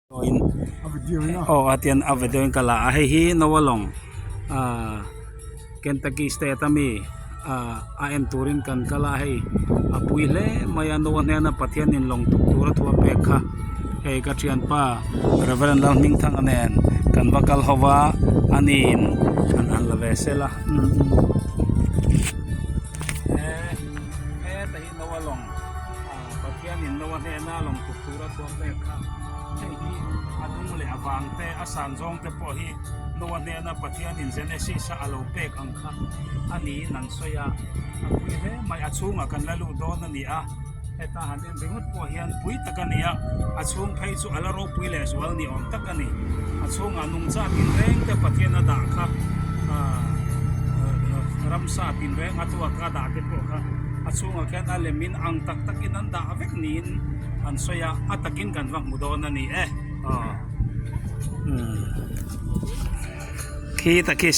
Aw a tian a video in ka la a hei hi Noah lawng ahh Kentucky state ami ahh a en turin kan kal a hei a pui hle mai a Noah hnena Pathianin lawng tuk tura thu a pek kha hei ka thianpa Reverend Lalhmingthanga nen kan va kal ho va aniin an han la ve sel a he hi Noah lawng ah Pathianin Noah hnena lawng tuk tura thu a pek kha hei hi a dung leh a vang te a san zawng te pawh hi Noah hnena Pathianin Genesis a alo pek ang kha a niin an sawi a a pui hle mai a chhungah kan la luh dawn a ni a heta han en ringawt pawh hian pui tak a ni a a chhung phei chu a la ropui leh zual ni awm tak a ni a chhungah nungcha tinreng te Pathian a dah kha ah ramsa tinreng a tuak a dah te pawh kha. A chhungah khian a lem in ang tak tak in an dah vek niin an sawi a, a takin kan va hmu dawn a ni e aw umm khi takhi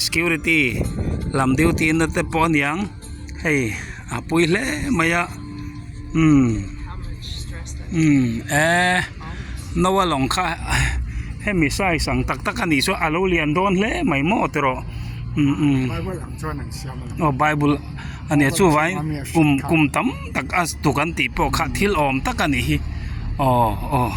security lam duty na te pawh a niang hei a pui hle mai a umm umm e Noah lawng kha hemi size ang tak tak a nih chu a lo lian dawn hle mai maw tiraw umm umm aw bible. A nia chuvangin kum kum tam tak a tuk an tih pawh kha thil awm tak a nih hi aw aw.